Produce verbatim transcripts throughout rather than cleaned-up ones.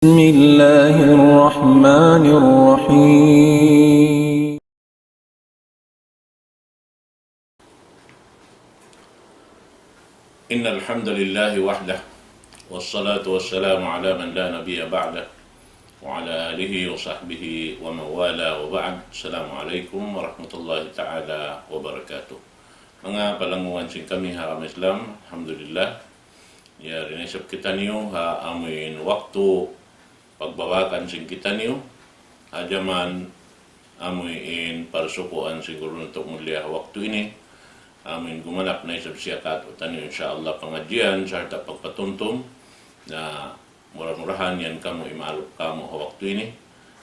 بسم الله الرحمن الرحيم. إن الحمد لله وحده، والصلاة والسلام على من لا نبي بعده، وعلى آله وصحبه ومن والاه، وبعد. السلام عليكم ورحمة الله تعالى وبركاته. Manga palanggungan sin kami ha agama Islam, alhamdulillah. Yari na isab kitaniyu ha amuin waktu pagbawakan sin kitaniyu, ha jaman amuin parsukuan sin guru natu' mulia ha waktu ini, amuin gumanap na isab siya kātu'niyu, insya Allah, pangadjian sarta' pagpatumtum, na mura-murahan yan kamu imalup kamu ha waktu ini.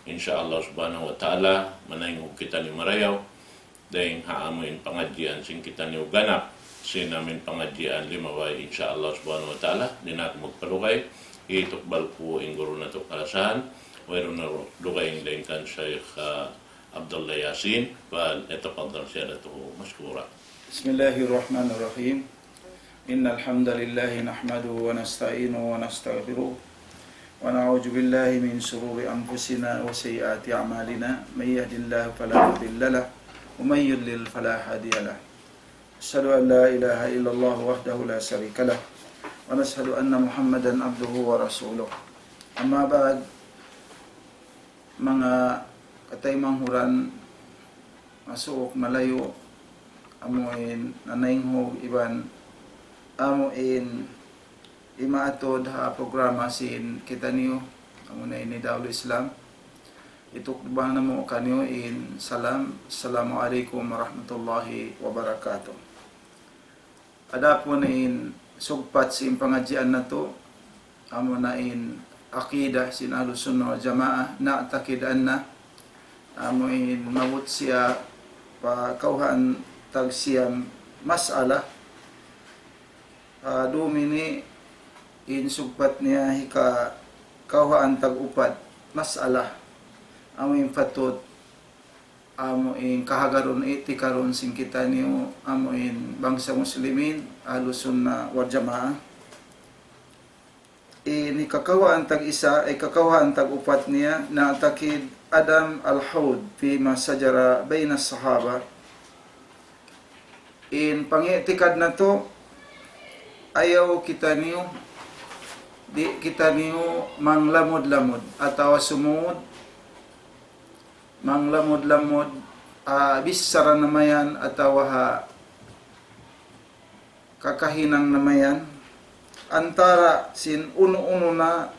Insya Allah subhanahu wa ta'ala, manaynghug kitaniyu marayaw. Dayng ha amuin pangadjian sin kitaniyu ganap, sin amuin pangadjian limabay, insya Allah subhanahu wa ta'ala, di' na aku magpalugay, itukbal ku in guru natu' kalasahan, wayruun na dugaing dayng kan Shaykh, ah, Abdullah Yasin, فليتفضل سيادته مشكورا. بسم الله الرحمن الرحيم. إن الحمد لله نحمده ونستعينه ونستغفره، ونعوذ بالله من شرور أنفسنا وسيئات أعمالنا. من يهد الله فلا مضل له، ومن يضلل فلا هادي له. أشهد أن لا إله إلا الله وحده لا شريك له، ونشهد أن محمدا عبده ورسوله. أما بعد، manga kataymanghuran, masuuk malayu', amuin nanaynghug iban amuin imaatud ha programa sin kitaniyu, amuna ini Darul Islam. Itukbal namu' kaniyu in salam. Assalamu alaykum warahmatullahi wabarakatuh. Adapun in sugpat sin pangadjian natu', amuna in aqidah sin Ahlus Sunnah wal Jamaah, na'takid anna, amuin maabut siya pa kawhaan tag siyam mas'ala. Ah, dum ini in sugpat niya hika kawhaan tag upat mas'ala, amuin patut, amuin kahagarun, i'tikarun sin kitaniyu, amuin bangsa Muslimin, Ahlus Sunnah wal Jamaah. In hika kawhaan tag isa, hika kawhaan tag upat niya, na'takid adam al-hawd fima shajara bayna sahaba. In pangi'tikad natu', ayaw kitaniyu, di' kitaniyu manglamud-lamud atawa sumud, manglamud-lamud, ah, bichara namayan atawa ha kakahinang namayan, antara' sin unu-unu na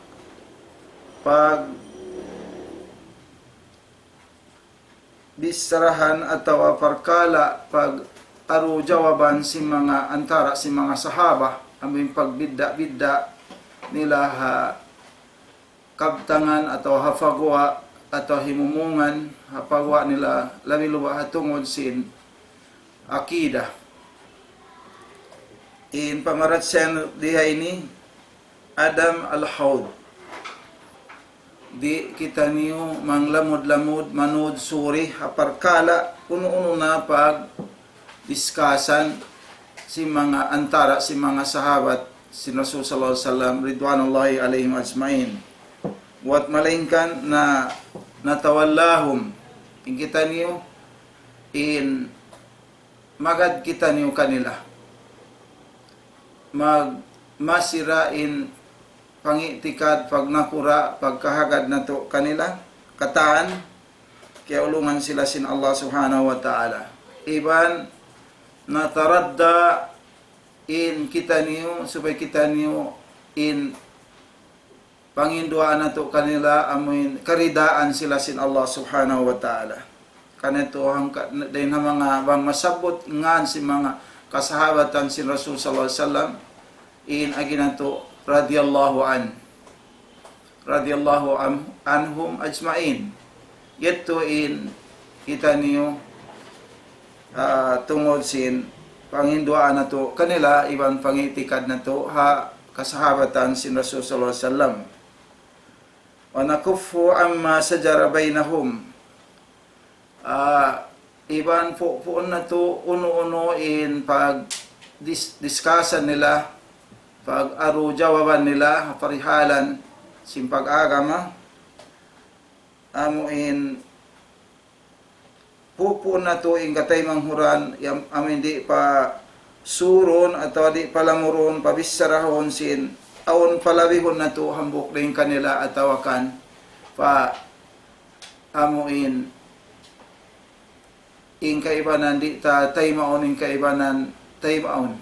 pagbicharahan atawa parkala' pag-aru jawaban sin manga antara' sin manga sahaba, amuin pagbidda'-bidda' nila ha kabtangan atawa ha paguwa' atawa himumungan ha paguwa' nila, labi-labi ha tungud sin aqidah. In pamaratsaya di ha ini, adam al-hawd. Di' kitaniyu manglamud-lamud, manud suri ha parkala' unu-unu na pagdiskasan sin manga antara' sin manga sahabat sin Rasul sallallahu alayhi wasallam, ridwanullahi alayhim ajma'in. Buwat malaingkan na natawallahum, in kitaniyu in magad kitaniyu kanila. Mag-, masi ra in pangi'tikad, pagnakura', pagkahagad natu' kanila, katan, kiyaulungan sila sin Allah Subhanahu wa Ta'ala. Iban nataradda in kitaniyu, supaya kitaniyu in panginduwaa natu' kanila amuin karidaan sila sin Allah Subhanahu wa Ta'ala. Karna' yadtu hangka, dayn ha manga bang masabbut ngan sin manga kasahabatan sin Rasul sallallahu alayhi wasallam, in agi natu' radiyallahu an, radiyallahu an-, anhum ajma'in. Yadtu in kitaniyu, ah, tungud sin panginduwaa natu' kanila iban pangi'tikad natu' ha kasahabatan sin Rasul sallallahu alayhi wasallam. Wa nakuffu amma shajara baynahum. Ah, iban pu-, puun natu' unu-unu in pag dis-, diskasan nila, pag-aru jawaban nila, parihalan sin pag-agama, amu in pupuun natu' in kataymanghuran, yam-, amu in di' pa surun atawa di' pa lamurun, pa bissarahun sin, awn palabihun natu' hambuuk dayn kanila atawa kan pa amu in in kaibanan di' ta taymaun, in kaibanan taymaun.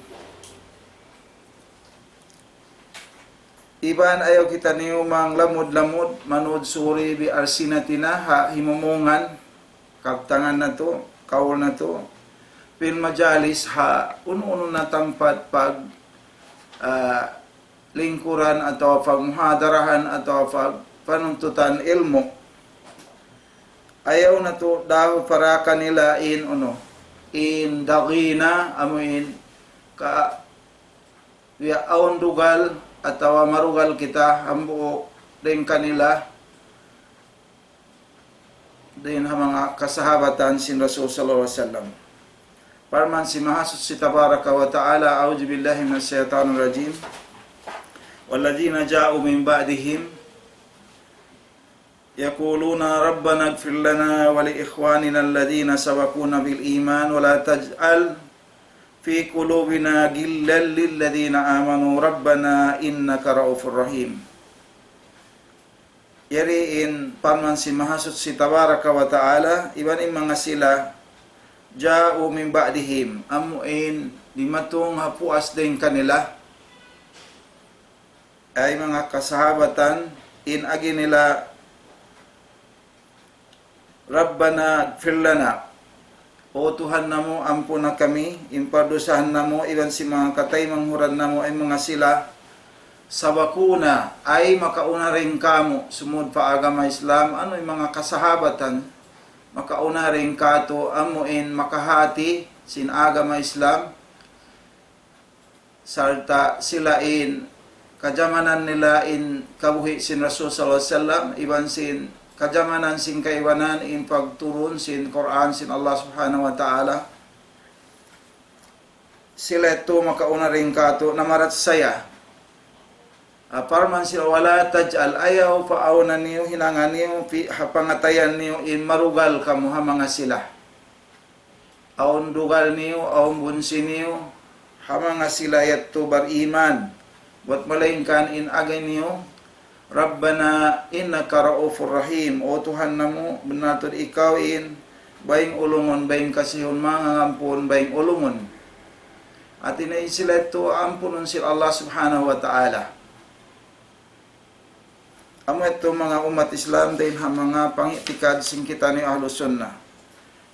Iban ayaw kitaniyu manglamud-lamud, manud suri bi alsinatina ha himumungan, kabtangan natu', kaul natu', fil majalis ha unu-unu na tampat pag, ah, lingkuran atawa pagmuhadarahan atawa pag panuntutan ilmu'. Ayaw natu' dahu para kanila in unu, in dagina, amu in ka, biya' awn dugal atawa marugal kita hambuuk dayn kanila, dayn ha manga kasahabatan sin Rasul sallallahu alayhi wasallam. Parman sin Mahasuchi tabaraka wa ta'ala, أعوذ بالله من الشيطان الرجيم. والذين جاءوا من بعدهم يقولون ربنا اغفر لنا ولإخواننا الذين سبقونا بالإيمان ولا تجعل في قلوبنا غلا للذين آمنوا ربنا إنك رءوف رحيم. Yari in parman sin Mahasuchi tabaraka wa ta'ala, iban in manga sila, جاءوا من بعدهم, amu in dimatung ha puas dayn kanila, ay manga kasahabatan, in agi nila, ربنا اغفر لنا. O Tuhan namu', ampuna kami, in pardusahan namu', iban sin manga kataymanghuran namu', ay manga sila, سبقونا, ay makauna dayn kāmu', sumud pa agama Islam, unu in manga kasahabatan, makauna dayn kātu', amu in makahāti sin agama Islam, sarta' sila in kajamanan nila in kabuhi' sin Rasul sallallahu alayhi wasallam, iban sin kajamanan sin kaibanan in pagturun sin Qur'an sin Allah subhanahu wa ta'ala. Sila yadtu makauna dayn kātu' namarachaya. Ah, parman sila, ولا تجعل, ayaw paawna niyu, hinanga niyu, fi, ha pangatayan niyu, in marugal kamu ha manga sila. Awn dugal niyu, awn bunsi niyu, ha manga sila yadtu bariman. Buwat malaingkan in agi niyu, ربنا إنك رءوف رحيم. O Tuhan namu', bunnal tuud ikaw in baying ulungun, baying kasihun, mangangampun, baying ulungun. Hāti niya in sila yadtu ampunun sin Allah subhanahu wa ta'ala. Amu yadtu manga ummat Islam dayn ha manga pangi'tikad sin kitaniyu Ahlus Sunnah.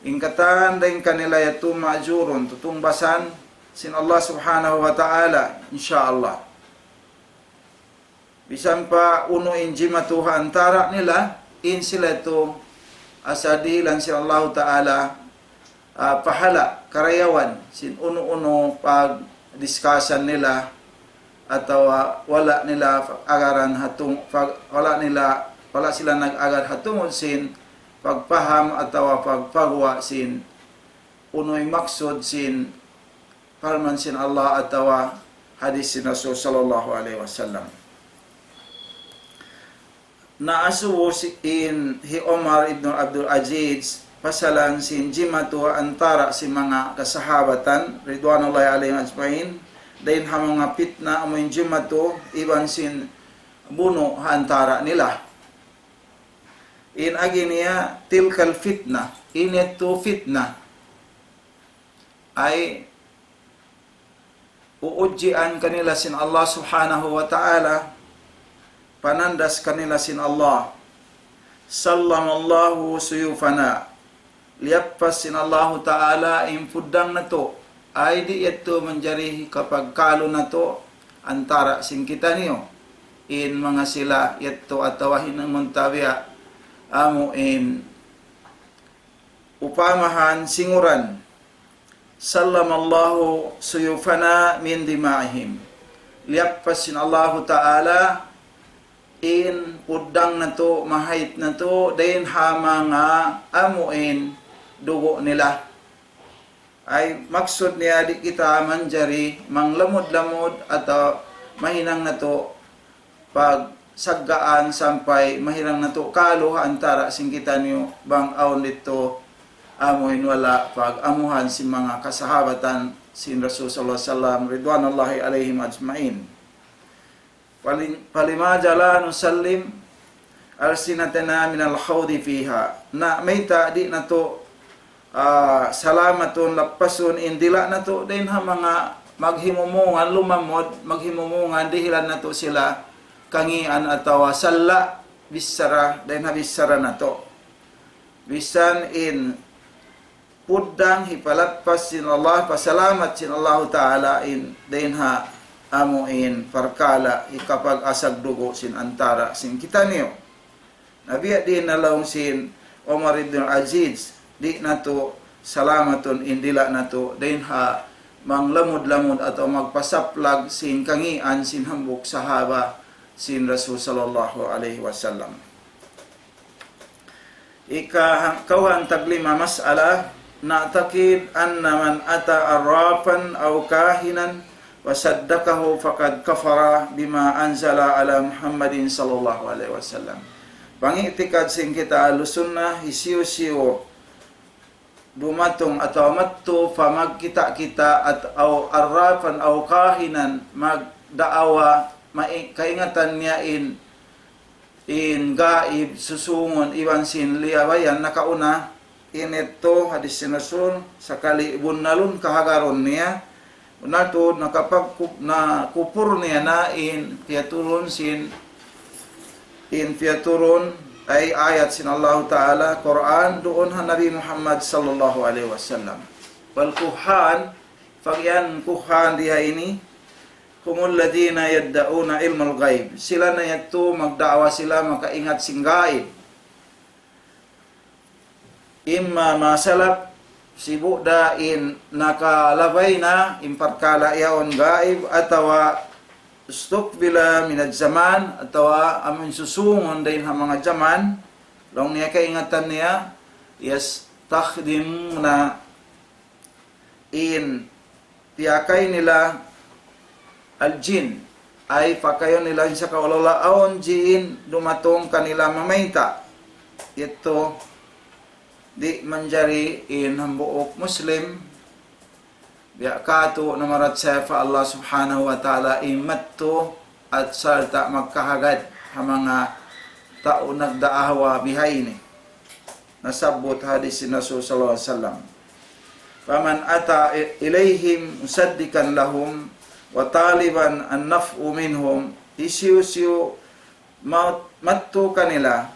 In katan dayn kanila yadtu ma'jurun, tutungbasan sin Allah subhanahu wa ta'ala, insya Allah. Misan pa unu in jimatu ha antara' nila, in sila yadtu asal dihilan sin Allahu ta'ala, ah, pahala', karayawan, sin unu-unu pagdiskasan nila, atawa wala' nila pag-agaran ha tung-, pag-, wala' nila, wala' sila nag-agar ha tungud sin pagpaham atawa pagpaguwa' sin unu in maksud sin parman sin Allah atawa hadis sin Rasul sallallahu alayhi wasallam. Naasubu sin hi Umar ibn Abdul Aziz, pasalan sin jimatu antara' sin manga kasahabatan, ridwanullahi alayhim ajma'in, dayn ha manga pitna amu in jimatu iban sin bunu' ha antara' nila. In agi niya تلك الفتنة, in yadtu fitna. Ay uudjian kanila sin Allah subhanahu wa ta'ala, panandas kanila sin Allah. سلم الله سيوفنا. Liyappas sin Allahu ta'ala in puddang natu'. Ay di' yadtu manjari kapagkalu natu' antara' sin kitaniyu. In manga sila yadtu atawa hinangun ta biya' amu in upamahan singuran. سلم الله سيوفنا من دمائهم. Liyappas sin Allahu ta'ala in puddang natu', mahait natu', dayn ha manga amu in dugu' nila. Ay maksud niya di' kita manjari manglamud-lamud atawa mahinang natu' pag saggaan sampay mahirang natu' kalu ha antara sin kitaniyu bang awn didtu amu in wala' pag-amuhan sin manga kasahabatan sin Rasul sallallahu alayhi wasallam, ridwanullahi alayhim ajma'in. فل-، فلماذا لا نسلم ألسنتنا من الخوض فيها؟ Na mayta' di' natu', ah, salamatun, lappasun in dila' natu' dayn ha manga maghimumungan, lumamud, maghimumungan, dihilan natu' sila kangian atawa salla', bichara, dayn ha bichara natu'. Bisan in puddang hipalappas sin Allah, pasalamat sin Allahu Ta'ala in dayn ha amu in parkala' hikapag-asag dugu' sin antara sin kitaniyu. Na biya' diin na laung sin Umar ibn Aziz, di' natu' salamatun in dila' natu' dayn ha manglamud-lamud atawa magpasaplag sin kangian sin hambuuk sahaba sin Rasul sallallahu alayhi wasallam. Ika-, kauhan taglima mas'ala, نعتقد أن من أتى عرافا أو كاهنا وصدقه فقد كفر بما أنزل على محمد صلى الله عليه وسلم. Pangi'tikad sin kita Ahlus Sunnah, hisiyu-siyu dumatung atawa madtu pa magkita'-kita' at-, aw arrafan aw kahinan, magdaawa, mai-, kaingatan niya in, in gaib, susungun, iban sin liyabayan nakauna, in yadtu hadis sin Rasul, sakali bunnalun kahagarun niya, bunnal tuud nakapagkup-, nakupur niya na in piyaturun sin, in piyaturun ay ayat sin Allahu Ta'ala, Qur'an, duun ha Nabi Muhammad sallallahu alayhi wasallam. والكهان, pag-iyan kuhan diha ini, هم الذين يدعون علم الغيب. Sila na yadtu magdaawa sila makaingat sin gaib. إما ما سلف, sibu' da in nakalabay na, in parkala' yaun gaib, atawa استقبل من الزمان, atawa amun susungun dayn ha manga jaman, laung niya kaingatan niya, يستخدمون, in piyakay nila al-jin, ay pakayun nila in sa kaula-ula awn jin dumatung kanila mamayta'. Yadtu di' manjari in hambuuk Muslim, biya' katu' namarachaya pa Allah Subhanahu wa Ta'ala in madtu at sarta' magkahagad ha manga tau nagdaawa bihaini. Nasabbut hadis sin Rasul sallallahu alayhi wasallam. فمن أتى إليهم مصدقا لهم وطالبا النفع منهم, hisiyu-siyu ma-, madtu kanila,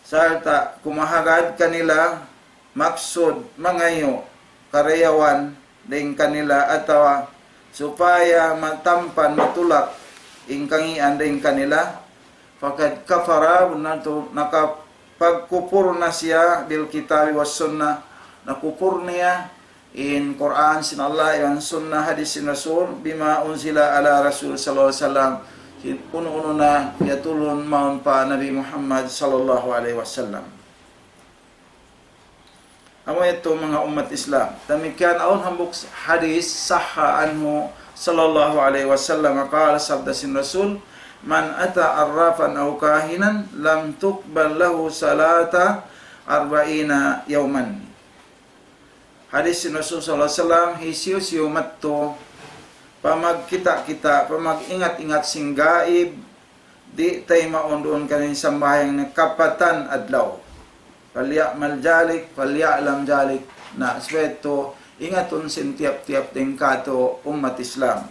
sarta' kumahagad kanila, maksud mangayu' karayawan dayn kanila atawa supaya matampan, matulak in kangian dayn kanila, فقد كفر, bunnal tuud nakapagkupur na siya بالكتاب والسنة, nakupur niya in Qur'an sin Allah iban sunnah hadis sin Rasul, بما أنزل على رسول صلى الله عليه وسلم, sin unu-unu na piyaturun mawn pa Nabi Muhammad sallallahu alayhi wasallam. Amu yadtu manga ummat Islam. Damikkiyan awn hambuuk hadis صح عنه صلى الله عليه وسلم قال, sabda sin Rasul, من أتى عرافا أو كاهنا لم تقبل له صلاة أربعين يوما. Hadis sin Rasul sallallahu alayhi wasallam, hisiyu-siyu madtu pa magkita'-kita', pa mag-ingat-ingat sin gaib, di' taymaun duun kaniya in sambahayang niya kapatan adlaw. فليعمل ذلك، فليعلم ذلك. Na, subay yadtu ingatun sin tiyap-tiyap dayn kātu' ummat Islam.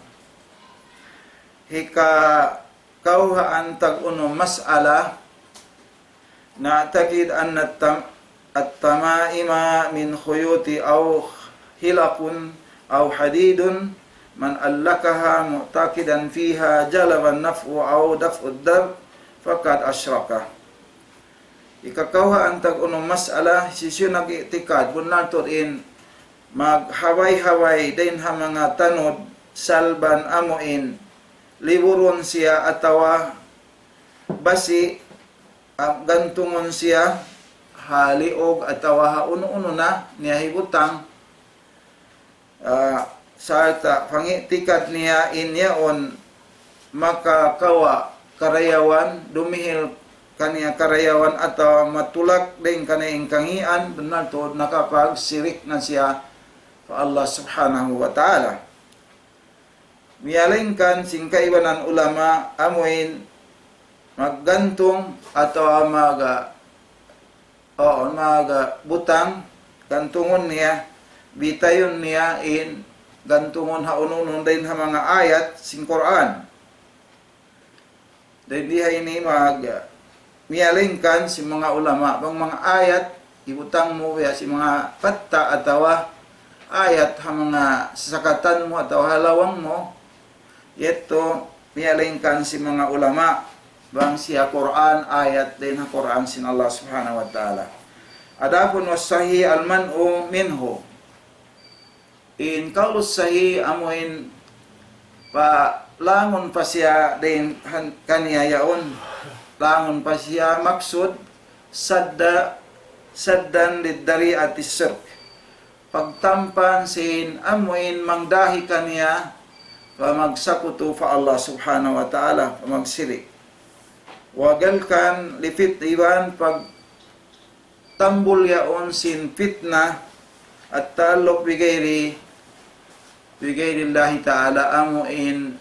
Hika-, kauhaan tag-unum mas'ala, نعتقد أن التم-، التمائم من خيوط أو حلق أو حديد من علقها معتقدا فيها جلب النفع أو دفع الضر فقد أشرك. Hika kauhaan tag-unum mas'ala, hisiyu-siyu nag-i'tikad, bunnal tuud in maghabay-habay dayn ha manga tanud, salban amu in liburun siya atawa basi', ah, gantungun siya ha liug atawa ha unu-unu na niya hibutang, ah, sarta' pangi'tikad niya in yaun makakawa' karayawan, dumihil kaniya karayawan atawa matulak dayn kaniya in kangīan, bunnal tuud nakapagsirik na siya pa Allah Subhanahu wa Ta'ala. Miyalaingkan sin kaibanan ulama amuin maggantung atawa maga, o, maga butang, gantungun niya, bitayun niya in gantungun ha unu-unu dayn ha manga ayat sin Qur'an. Dayn di ha ini mag, miyalaingkan sin manga ulama, bang manga ayat, ibutang mu biya' sin manga patta' atawa ayat ha manga sasakatan mu atawa ha lawang mu, yadtu miyalaingkan sin manga ulama, bang siya Qur'an, ayat dayn ha Qur'an sin Allah Subhanahu wa Ta'ala. Adapun was sahih al-man'u minhu. In qawl sahih amuin pa langun pa siya dayn han-, kaniya yaun. Langun pa siya maksud sadda, saddan lid dari'atis shirk. Pagtampan sin amuin mangdahi kaniya pa magsakutu pa Allah Subhanahu wa Ta'ala, pa magsirik. Wa ghalqan li fit-, iban pag tambul yaun sin fitna at-ta'alluq bi ghayri, bi ghayrillahi ta'ala, amuin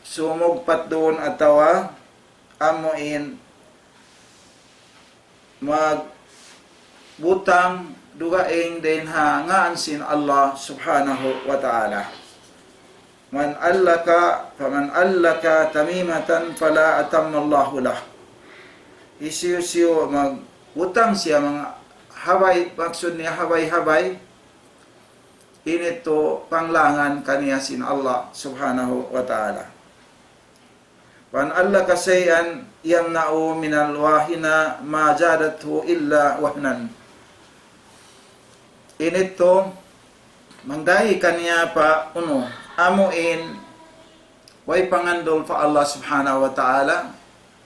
sumugpat duun atawa amuin magbutang dugaing dayn ha ngān sin Allah Subhanahu wa Ta'ala. من علق، فمن علق تميمة فلا أتم الله له. Hisiyu-siyu magbutang siya manga habay, maksud niya habay-habay, ini tuud panglangan kaniya sin Allah Subhanahu wa Ta'ala. من علق شيئا يمنعه من الواهنة ما زاده إلا وهنا. Ini tuud mangdahi kaniya pa unu, amuin way pangandul pa Allah Subhanahu wa Ta'ala,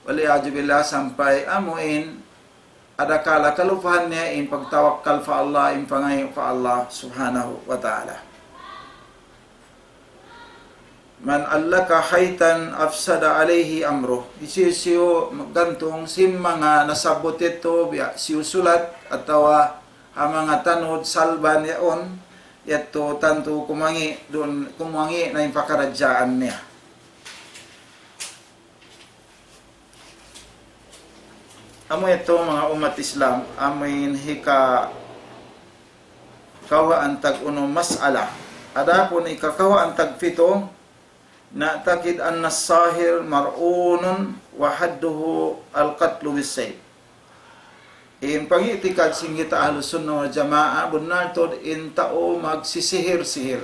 wal iyadhu billah, sampay amuin adakala kalupahan niya in pagtawakkal pa Allah, in pangayu' pa Allah Subhanahu wa Ta'ala. من علق خيطا أفسد عليه أمره. Hisiyu-siyu maggantung sin manga nasabbut yadtu, biya' hisiyu sulat atawa ha manga tanud salban yaun, yadtu tantu kumangi' duun, kumangi' na in pakaradjaan niya. Amu yadtu manga ummat Islam, amu in hika kawhaan tag unu mas'ala. Adapun hika kawhaan tag pitu, نعتقد أن الساحر ملعون وحده القتل بالسيف. In pag-i'tikad sin kita Ahlus Sunnah wal Jamaah, bunnal tuud in tau magsisihir-sihir.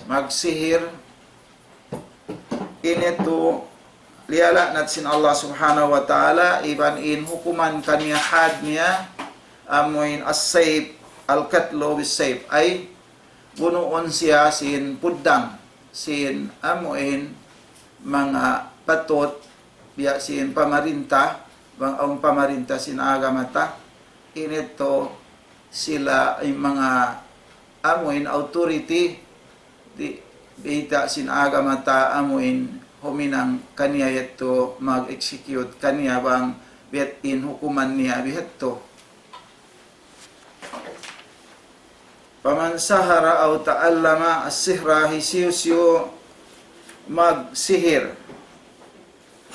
Magsihir, ini tuud liyala'nat sin Allah Subhanahu wa Ta'ala, iban in hukuman kaniya had niya, amuin as-sayf, al-qatlu bis-sayf, ay bunuun siya sin puddang, sin amuin manga patut, biya' sin pamarinta, bang awn pamarinta sin agama ta, ini tuud sila in manga amuin authority, di' bayta' sin agama ta amuin huminang kaniya yadtu mag-execute kaniya bang biya' in hukuman niya biya' yadtu. فمن سحر أو تعلم السحر, hisiyu-siyu magsihir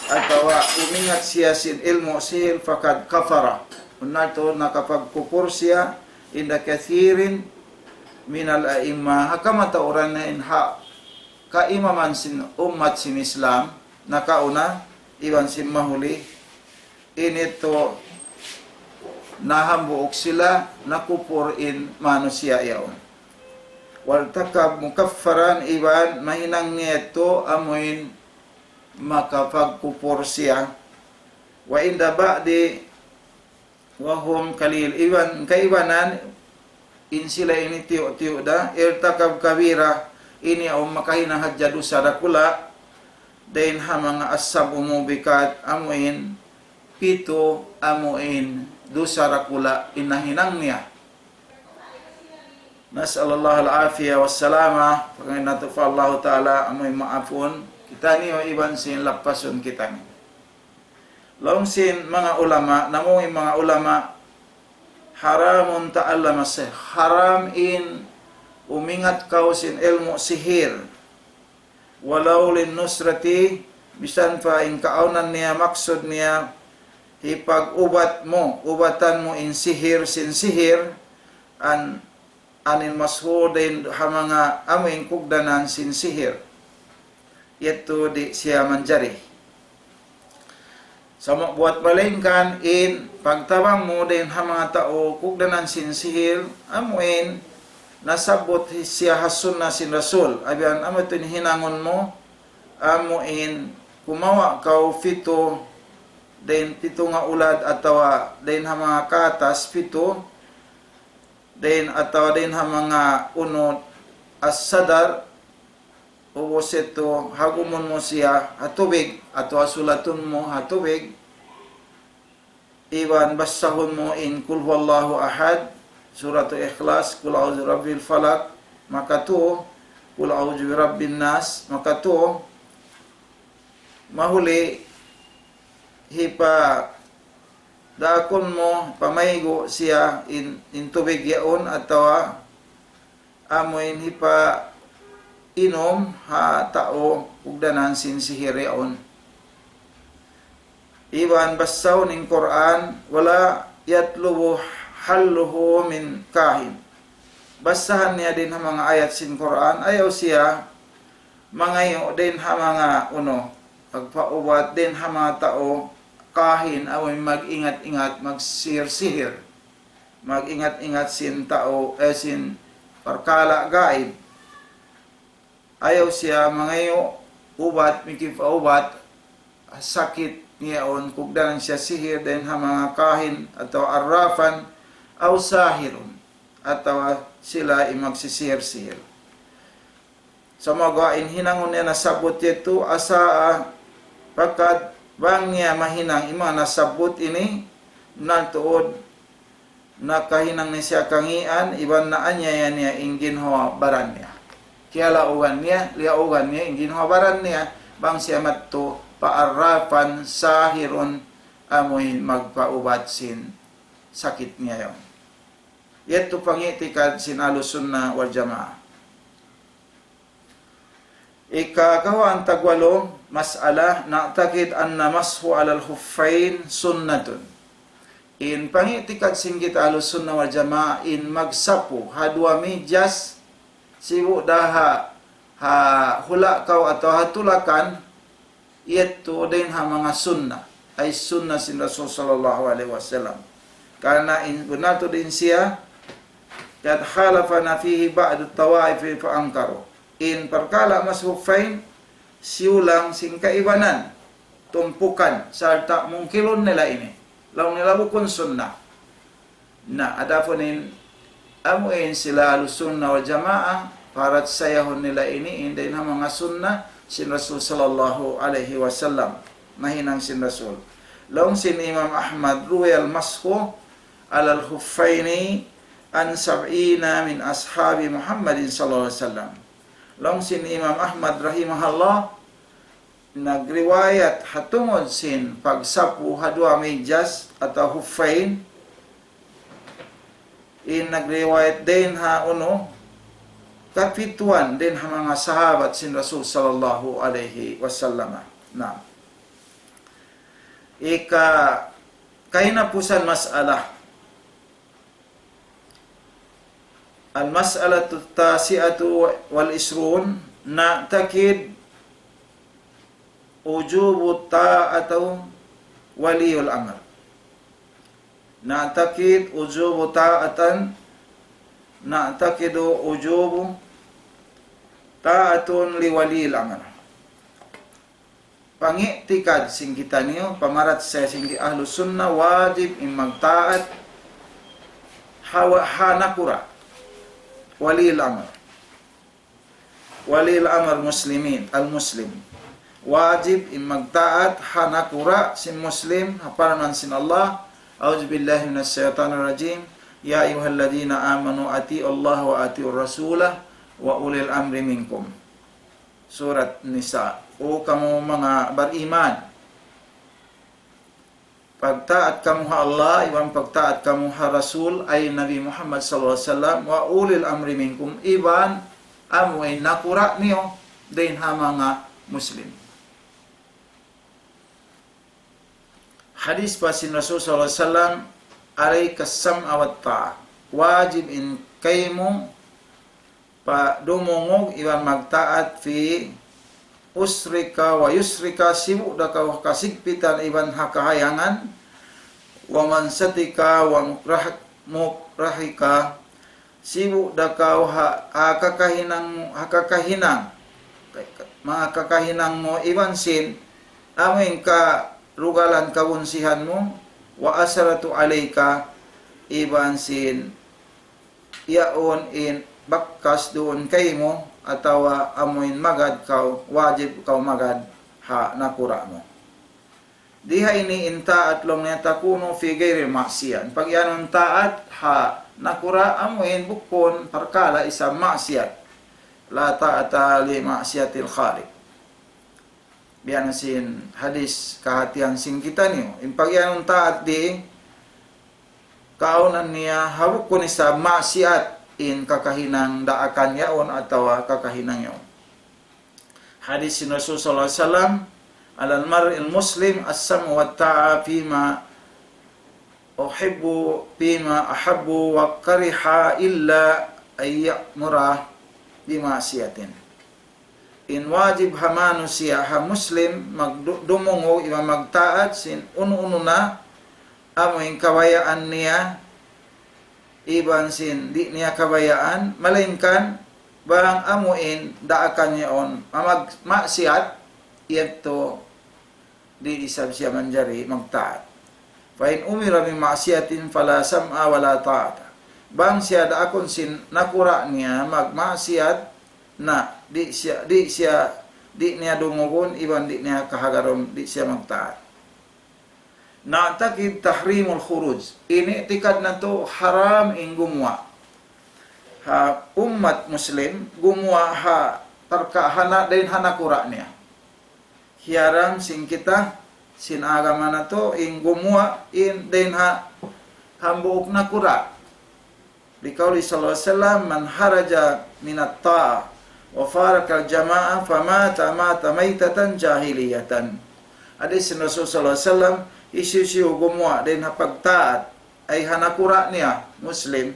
atawa umingat siya sin ilmu' sihir, فقد كفر. Bunnal tuud nakapagkupur siya, عند كثير من الأئمة, ha kamatauran in ha kaimaman sin ummat sin Islam, nakauna iban sin mahuli, ini tuud nahambuuk sila, nakupur in manusiya' yaun. وارتكب مكفرا, iban mahinang niya yadtu amuin makapagkupur siya. وعند بعض وهم قليل, iban kaibanan in sila ini tiyu'-tiyu' da, ارتكب كبيرة, ini awn makahinang hadja dusa dakula', dayn ha manga as-sab'u mubiqat, amuin pitu amuin dusa dakula' in nahinang niya. نسأل الله العافية والسلامة, pangayuun natu' pa Allah Ta'ala amuin maapun kitaniyu iban sin lappasun kitaniyu. Laung sin manga ulama, namu' in manga ulama, حرام تعلم السحر. Haram in umingat kaw sin ilmu' sihir. ولو للنصرة, misan pa in kaawnan niya, maksud niya, hipag-ubat mu, ubatan mu in sihir, sin sihir, عن، عن المسحور, dayn ha manga amu in kugdanan sin sihir. Yadtu di' siya manjari. Sa' buwat malaingkan in pagtabang mu dayn ha manga tau kugdanan sin sihir, amu in nasabbut siya ha sunna sin Rasul. Abiyan amu yadtu in hinangun mu, amu in kumawa' kaw pitu, dayn pitu nga ulad atawa dayn ha manga katas pitu, dayn atawa dayn ha manga unu, as-sadar, ubus yadtu hagumun mu siya ha tubig, atawa sulatun mu ha tubig, iban basahun mu in قل هو الله أحد, Suratul Ikhlas, قل أعوذ برب الفلق, makatu, قل أعوذ برب الناس, makatu, mahuli hipa daakun mu, pamaygu' siya in, in tubig yaun atawa amu in hipainum ha tau kugdanan sin sihir yaun. Iban basahun in Qur'an, ولا يطلب حله من كاهن. Basahan niya dayn ha manga ayat sin Qur'an, ayaw siya mangayu' dayn ha manga unu, magpaubat dayn ha manga tau kahin, amu in mag-ingat-ingat, magsihir-sihir, mag-ingat-ingat sin tau, eh, sin parkala' gaib. Ayaw siya mangayu' ubat, mikipaubat sakit niya yaun, kugdanan siya sihir dayn ha manga kahin atawa arrafan, أو ساحر, atawa sila in magsisihir-sihir. Sumagawa' in hinangun niya nasabbut yadtu, asa, ah, pagkat bang niya mahinang in manga nasabbut ini, na tuud nakahinang na siya kangīan, iban naanyaya niya in ginhawa-baran niya. Kiyalaugan niya, liyaugan niya in ginhawa-baran niya, bang siya madtu pa arrafan, sahirun, amuin magpaubat sin sakit niya yaun. Yadtu pang'i'tikad sin Ahlus Sunnah wal Jamaah. Ika kawhaan tagwalu, mas'ala, نعتقد أن المسح على الخفين سنة. In pang'i'tikad sin kita Ahlus Sunnah wal Jamaah, in magsapu ha duwa midyas, sibu' da ha, ha hula' kaw atawa ha tulakan, yadtu dayn ha manga sunnah, ay sunnah sin Rasul sallallahu alayhi wasallam. Karna' in, bunnal tuud in siya, قد خالفنا فيه بعض الطوائف فأنكروا. In parkala' mashu khuffayn, siyulang sin kaibanan, tumpukan, sarta' mungkirun nila ini. Laung nila bukun sunnah. Na, adapun in, amuin sila Ahlus Sunnah wal Jamaah, parachayahun nila ini, in dayn ha manga sunnah sin Rasul sallallahu alayhi wasallam. Nahinang sin Rasul. Laung sin Imam Ahmad, روي المسح على الخفين عن سبعين من أصحاب محمد صلى الله عليه وسلم. Laung sin Imam Ahmad rahimahullah, nagriwayat ha tungud sin pagsapu ha duwa midyas atawa khuffayn, in nagriwayat dayn ha unu, kapituan dayn ha manga sahabat sin Rasul sallallahu alayhi wasallam. Na. Ika, kahinapusan mas'ala. المسألة التاسعة والعشرون، نعتقد وجوب طاعة ولي الأمر. نعتقد وجوب طاعة، نعتقد وجوب طاعة لولي الأمر. Pang'i'tikad sin kitaniyu, pamarachaya sin kita Ahlus Sunnah, wajib in magtaat ha, ha nakura', waliyil amr. Waliyil amr muslimin, al-muslim. Wajib in magtaat ha nakura' sin Muslim, ha parman sin Allah, أعوذ بالله من الشيطان الرجيم. يا أيها الذين آمنوا أطيعوا الله وأطيعوا الرسول وأولي الأمر منكم. Surat Nisa. O kamu manga bariman, pagtaat kamu ha Allah, iban pagtaat kamu ha Rasul, ay Nabi Muhammad sallallahu alayhi wasallam, وأولي الأمر منكم, iban amu in nakura' niyu dayn ha manga Muslim. Hadis pa sin Rasul sallallahu alayhi wasallam, عليك السمع والطاعة. Wajib in kaymu pa dumungug iban magtaat في عسرك ويسرك, sibu' da kaw ha kasigpitan iban ha kahayangan, ومنشطك ومكره-، مكرهك, sibu' da kaw ha, ha kakahinang, ha kakahinang, manga kakahinang mu iban sin, amu in karugalan kabunsihan mu, وأشرت عليك, iban sin, yaun in bakas duun kaymu, atawa amu in magad kaw, wajib kaw magad ha nakura' mu. Di ha ini in taat laung niya تكون في غير معصية. Pag-iyanun taat ha nakura' amu in bukun parkala' isab maksiyat. لا طاعة لمعصية الخالق. Biya' na sin hadis kahatihan sin kitaniyu. In pag-iyanun taat di, kaawnan niya ha bukun isab maksiyat in kakahinang daakan yaun atawa kakahinang yaun. Hadis sin Rasul sallallahu alayhi wasallam, على المرء المسلم السمع والطاعة فيما أحب، فيما أحب وكره إلا أن يأمر بمعصية. In wajib ha manusiya' ha Muslim magdu-, dumungug iban magtaat sin unu-unu na amu in kabayaan niya iban sin di' niya kabayaan, malaingkan bang amu in daakan yaun mamag-, maksiyat, yadtu di' isab siya manjari magtaat. فإن أمر بمعصية فلا سمع ولا طاعة. Bang siya daakun sin nakura' niya magmaksiyat, na di' siya, di' siya, di' niya dungugun, iban di' niya kahagarun, di' siya magtaat. نعتقد تحريم الخروج. In i'tikad natu' haram in gumuwa' ha ummat Muslim, gumuwa' ha parka-, ha na-, dayn ha nakura' niya. Hiyaram sin kita, sin agama natu', in gumuwa' in dayn ha hambuuk nakura'. لقوله صلى الله عليه وسلم: من خرج من الطاعة وفارق الجماعة فمات مات ميتة جاهلية. Hadis sin Rasul sallallahu alayhi wasallam, hisiyu-siyu gumuwa' dayn ha pagtaat, ay ha nakura' niya, Muslim,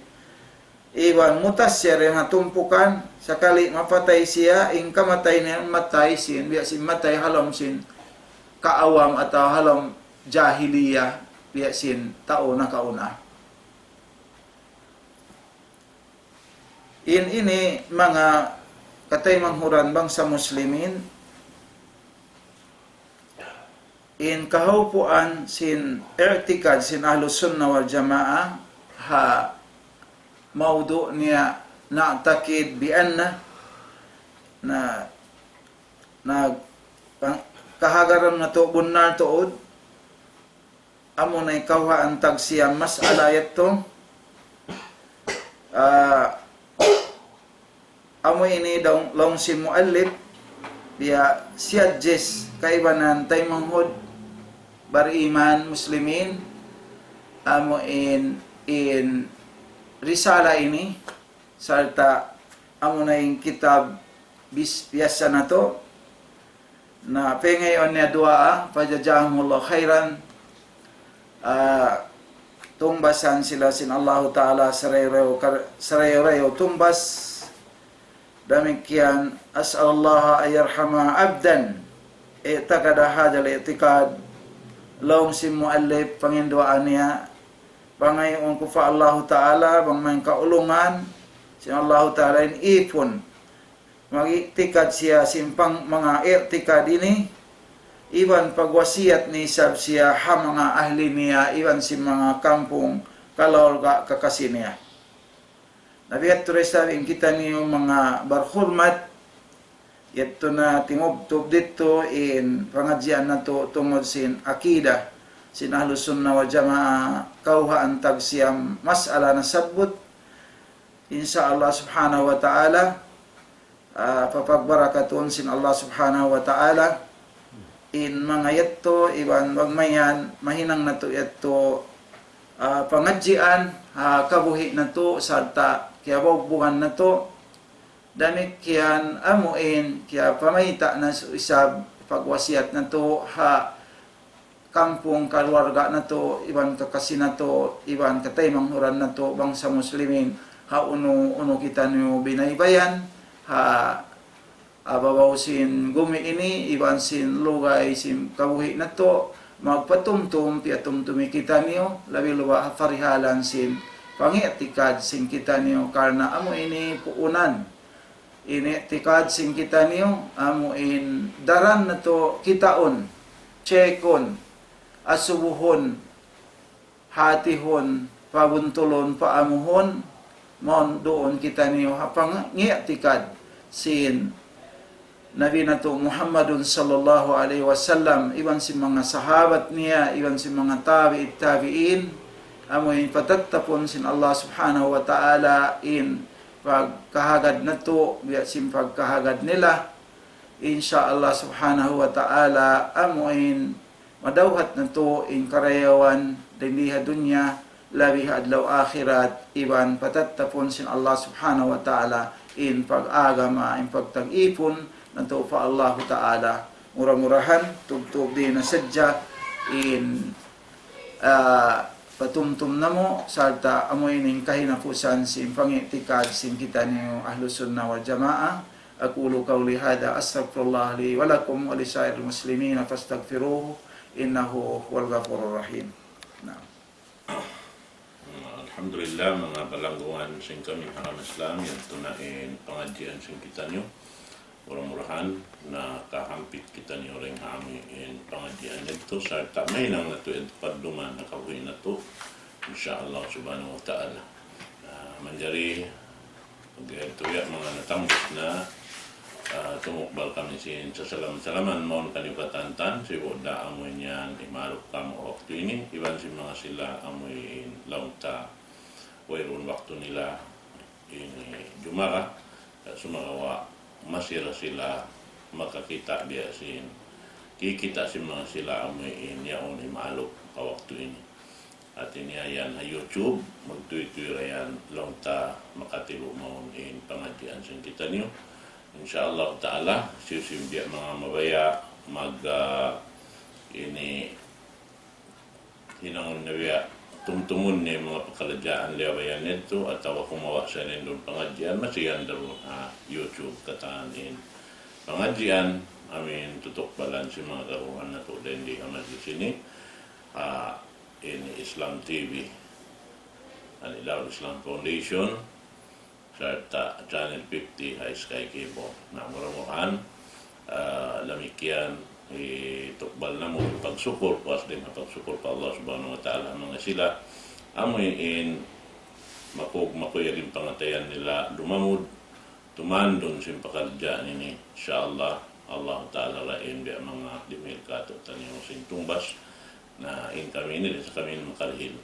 iban mutas siya dayn ha tumpukan, sakali mapatay siya, in kamatay niya, matay sin, biya' sin matay ha lawm sin kaawam atawa ha lawm jahiliya, biya' sin tau nakauna. In ini manga kataymanghuran bangsa Muslimin, in kahaupuan sin i'tikad sin Ahlus Sunnah wal Jamaah ha mawdu' niya نعتقد بأن na, na, pang-, kahagaran natu' bunnal tuud, amuna in kawhaan tagsiyam mas'ala yadtu. Ah, amu ini daw laung sin muallif, biya' siya jis kaibanan taymanghud bariman Muslimin, amu in, in risala ini, sarta' amuna in kitab bis-, biyasa natu', na pangayuun niya duwaa, فجزاهم الله خيرا. Ah, tungbasan sila sin Allahu Ta'ala sarayaw-rayaw kar-, sarayaw-rayaw tungbas. Damikkiyan, أسأل الله أن يرحم عبدا اعتقد هذا الاعتقاد. Laung sin muallif panginduwaa niya, pangayuun ku pa Allahu Ta'ala, bang mayan kaulungan sin Allahu Ta'ala in ipun mag-i'tikad siya sin pang-, manga i'tikad ini, iban pagwasiyat niya isab siya ha manga ahli niya, iban sin manga kampung, kaluarga, kakasi niya. Na biya' ha yan tuud isab in kitaniyu manga barhurmat, yadtu na timubtub didtu in pangadjian natu' tungud sin akida, sin Ahlus Sunnah wal Jamaah, kawhaan tagsiyam mas'ala nasabbut, in sha Allah Subhanahu wa Ta'ala, ah, papagbarakatun sin Allah Subhanahu wa Ta'ala in manga yadtu, iban bang mayan mahinang natu' yadtu, ah, pangadjian ha kabuhi' natu' sarta' kiyabaugbugan natu'. Damikkiyan amuin kiyapamayta' na isab pagwasiyat natu' ha kampung, kaluarga natu', iban kakasi natu', iban kataymanghuran natu', bangsa Muslimin, ha unu-unu kitaniyu binaybayan, ha ababaw sin gumi ini, iban sin lugay sin kabuhi' natu', magpatumtum, piyatumtumi kitaniyu, labi luba' ha parihalan sin pangi'tikad sin kitaniyu, karna' amu ini puunan in i'tikad sin kitaniyu, amu in daran natu' kitaun, checkun, asubuhun, hatihun, pabuntulun, paamuhun, mawn duun kitaniyu ha pangi'tikad sin Nabi natu' Muhammadun sallallahu alayhi wasallam, iban sin manga sahabat niya, iban sin manga tabi'it tabi'in, amu in patattapun sin Allah Subhanahu wa Ta'ala in pagkahagad natu', biya' sin pagkahagad nila. Insya Allah Subhanahu wa Ta'ala, amu in madawhat natu' in karayawan dayn di ha dunya, labi ha adlaw akhirat, iban patattapun sin Allah Subhanahu wa Ta'ala in pag-agama, in pagtag-ipun natu' pa Allahu Ta'ala. Mura-murahan, tubtub di na sadja in, ah, patumtum namu', sarta' amu ini in kahinapusan sin pangi'tikad sin kitaniyu Ahlus Sunnah wal Jamaah. أقول قولي هذا، أستغفر الله لي ولكم ولسائر المسلمين فاستغفروه إنه هو الغفور الرحيم. Naam. Alhamdulillah, manga palanggungan sin kami ha agama Islam, yadtu na in pangadjian sin kitaniyu. Mura-murahan nakahampit kitaniyu dayn ha amu in pangadjian yadtu, sarta' mahinang natu' in pagduman ha kabuhi' natu', insya Allah Subhanahu wa Ta'ala. Ah, manjari, yadtu ya manga natambus na, ah, tumukbal kami sin sasalam-salaman mawn kaniyu katantan, sibu' da amu in yan imaluk kamu waktu ini, iban sin manga sila amu in laung ta wayruun waktu nila ini Jumara, sumagawa' masi ra sila makakita' biya' sin kikita' sin manga sila amu in yaun imaluk pa waktu ini. Hati niya yan ha YouTube, magtuytuy ra yan, laung ta makatilu' mawn in pangadjian sin kitaniyu. Insya Allah Ta'ala, siyu-siyu biya' manga mabaya' mag, ah, ini hinangun na biya' tumtumun niya in manga pakaradjaan liyabayan yadtu, atawa kumawa' siya dayn duun pangadjian, masi yan da duun ha YouTube katan in pangadjian, amu in tutukbalan sin manga karuhan natu' dayn di ha majlis ini, ha ini Islam T V, Al-Nida'ul Islam Foundation, sarta' Channel fifty ha Sky Cable. Na mura-murahan, ah, damikkiyan, hitukbal namu' in pagsukur, puas dayn ha pagsukur pa Allah Subhanahu wa Ta'ala, manga sila amu in makug-, makuyag in pangatayan nila lumamud, tumandun sin pakaradjaan ini. Insya Allah, Allah Ta'ala ra in biya' manga dimihil katu'taniyu sin tungbas. Na in kami ini, di' sa kami ini makarihil.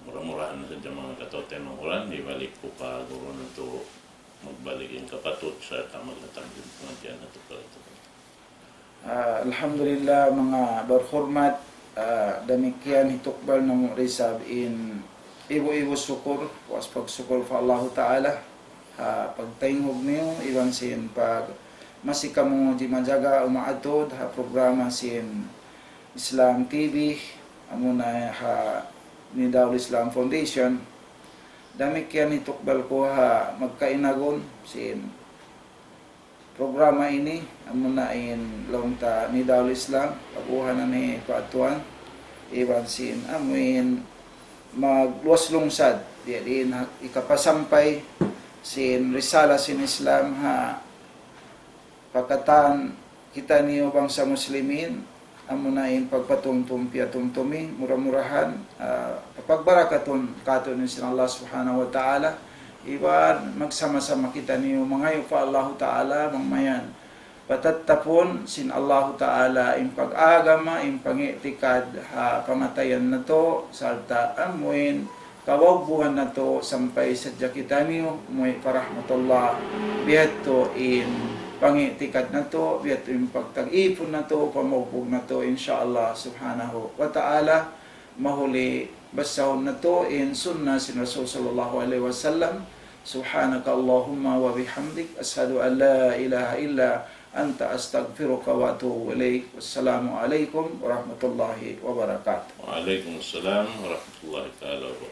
Mura-murahan na sadja manga kataymanghuran, hibalik ku pa guru natu' magbalik in kapatut, sarta' maghatag sin pangadjian natu' pa rin. Ah, alhamdulillah, manga barhurmat, ah, damikkiyan hitukbal namu' da isab in ibu-ibu sukur, puas pagsukur pa Allahu Ta'ala, ha pagtaynghug niyu, iban sin pag masi kamu di' majaga umaatud ha programa sin Islam T V, amuna ha Nida'ul Islam Foundation. Damikkiyan hitukbal ku ha magkainagun sin programa ini, amuna in laung ta Nida'ul Islam, pag-uhanan hi Pa Tuan, iban sin amuin magluwas lungsad, diya diin ha ikapasampay sin risala sin Islam ha pa katan kitaniyu bangsa Muslimin, amuna in pagpatumtum piyatumtumi, mura-murahan, ah, pagbarakatun katu'niyu sin Allah Subhanahu wa Ta'ala, iban magsama-sama kitaniyu mangayu' pa Allahu Ta'ala, bang mayan patattapun sin Allahu Ta'ala in pag-agama, in pang'i'tikad ha pangatayan natu', sarta' amuin Kawagbungan natu' sampay sadja kitaniyu, muwi' pa rahmatullah, biya' ha yan in pang'i'tikad natu', biya' ha yan in pagtag-ipun natu', pamagbug natu', insya Allah subhanahu wa ta'ala, mahuli basahun natu' in sunnah sin Rasul sallallahu alayhi wasallam. سبحانك اللهم وبحمدك، أشهد أن لا إله إلا أنت، أستغفرك وأتوب إليك. والسلام عليكم ورحمة الله وبركاته. وعليكم السلام ورحمة الله تعالى وبركاته.